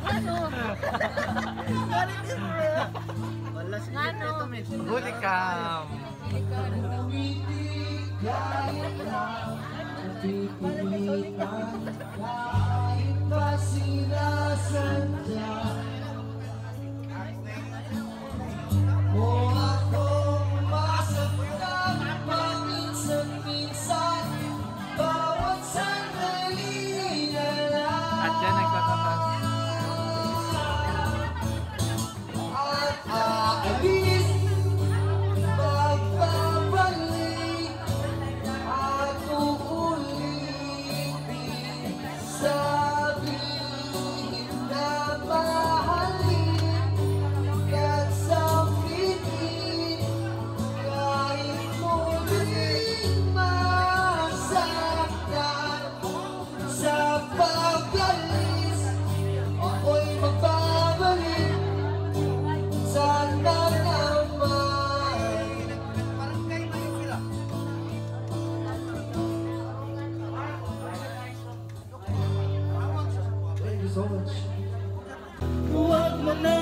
Ano? Wala si Ngano? Huli ka. Kahit pa sinasadya mo akong masaktan paminsan-minsan, bawat sandali na lang. At dyan nagtatapas. At aalis, magbabalik at uulitin, sabihin na mahalin ka't sambitin, kahit muling masaktan. Sa pag-alis, ako'y magbabalik. Sana naman. Barangay man yun sila. Thank you so much. Huwag mo na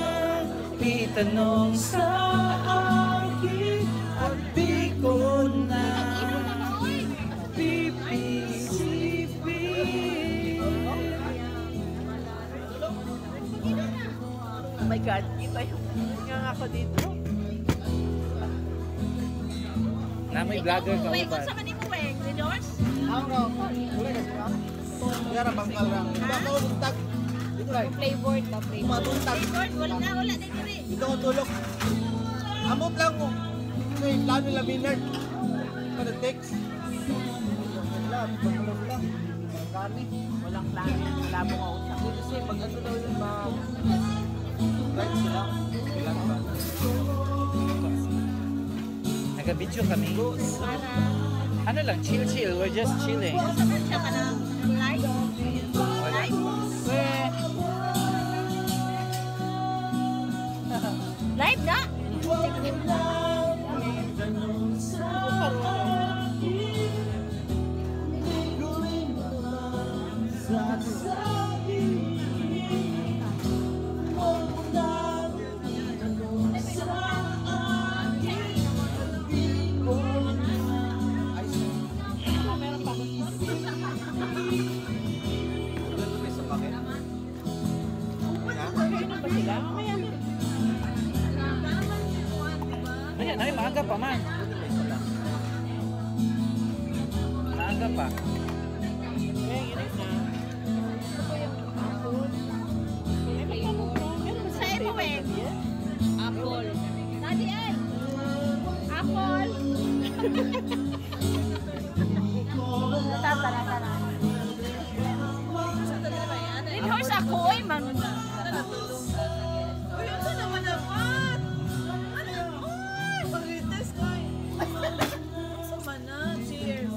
itanong sa akin at di ko na iisipin. Oh my God, iba yung nga ako dito. Na may vlogger ka Wait, ba? kung sa kanimo, Weng? Redors? Ako raw. Wala kasi ma'am. Wala ra bangkal ra. Iba ko buntag. Dito ray. Flavored ba? Flavored. Mabuntag. Flavored? Wala na, wala na diri. Dito ko tulog. Amot lang mo. May plano nila Minard. Kada text. Wala, tulog lang. Gani. Walang plano. Wala mo kausap. Hindi kasi pag ano daw yun ma right sila. Ilan ba? Nag-video kami. Para, Ano lang, chill chill. We're just chilling. Sa man siya ka ng live? Live? Weh. Live na? Huwag mo nang sa akin, hindi ko rin naman sasabihin. Huwag mo nang itanong sa akin, hindi ko na Meron pa. Ganito may sa bakit. Ano ba sila? Mamaya na. Ayan, ay, maaga pa man. Maaga pa. Eh, Sa imo, Weng? Apple. Daddy ay. Apple. Tara, tara, tara. Red Horse ako, oy, man. Uy, ano naman dapat? Ano? Uy, marites ko eh. Sama na. Cheers.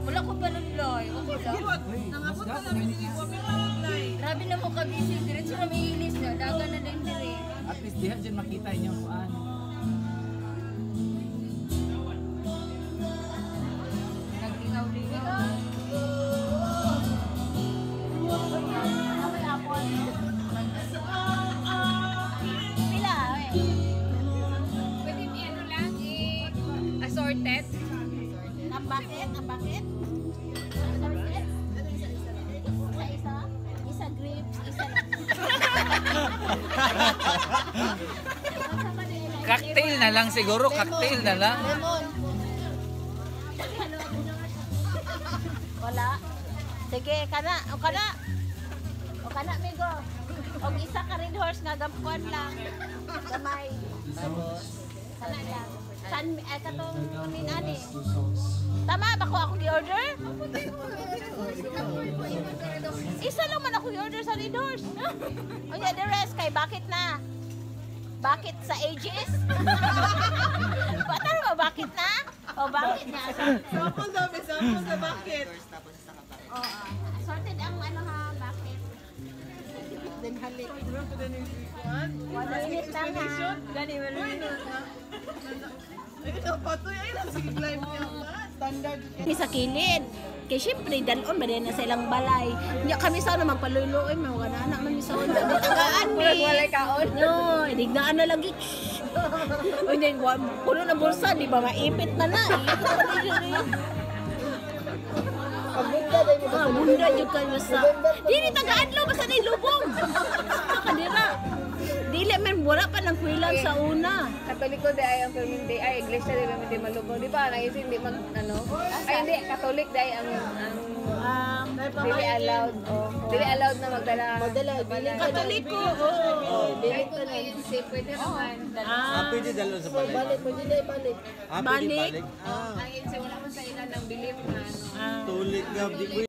Wala ko panunloy. Okay lang. Nangabot pa namin ni Kwame Panunlay. Grabe na mo kabisi. Diretso na may ilis na. Daga na din dire. At least diha dyan makita inyong kuan. Naglingaw-lingaw. May apple. Pila, eh. Pwede ano lang, eh, assorted. Ang bucket? Ang bucket? Assorted? Isa-isa? Isa grapes, isa lang. Cocktail na lang siguro, cocktail na lang. Lemon. Wala. Sige, kana. O kana. O kana, migo. Og isa ka Red Horse nga gamkuan lang. Gamay. Sana lang. San ay katong nin ani. Tama ba ko akong gi-order? Isa lang man ako i-order sa Red Horse. Unya the rest kay bakit na? Bakit sa ages? Bata ba bakit na? O bakit na? Sample daw, may sample sa bucket. Oo. Assorted ang ano ha, bakit? 1 minute lang ha. Gani, wala. Uy, no, na. Ayun, ang patoy. Ayun, ang sige, live niya. Standard. Ni sa kilid. Kay syempre dalon ba din na sa ilang balay. Nya kami sa una magpaluluoy mga anak man mi sa una. Tagaan mi. Murag walay kaon. No, dignaan na lagi. Uy, then, puno ng bulsa, di ba? Maipit na na. Pagbunda dahil mo. Ah, bunda jud kayo sa. Dili taga-adlaw basta na lubong. Kadira. Dili man wala pa nang kwilan sa una. Katoliko di ay ang perminte ay iglesia di perminte malubong di ba? Nang hindi mag ano. Ay hindi Katolik di ay ang Ah, dili allowed. Oh, dili allowed na magdala. Magdala, bilin ka na. Katoliko. Oo. Kahit kung ANC pwede naman. Ah, pwede dalon sa balay. Balik, pwede na ibalik. Ah, pwede Balik. balik. Ah, Ang ANC wala man sa ila ng belief na ano. tulik nga di pwede.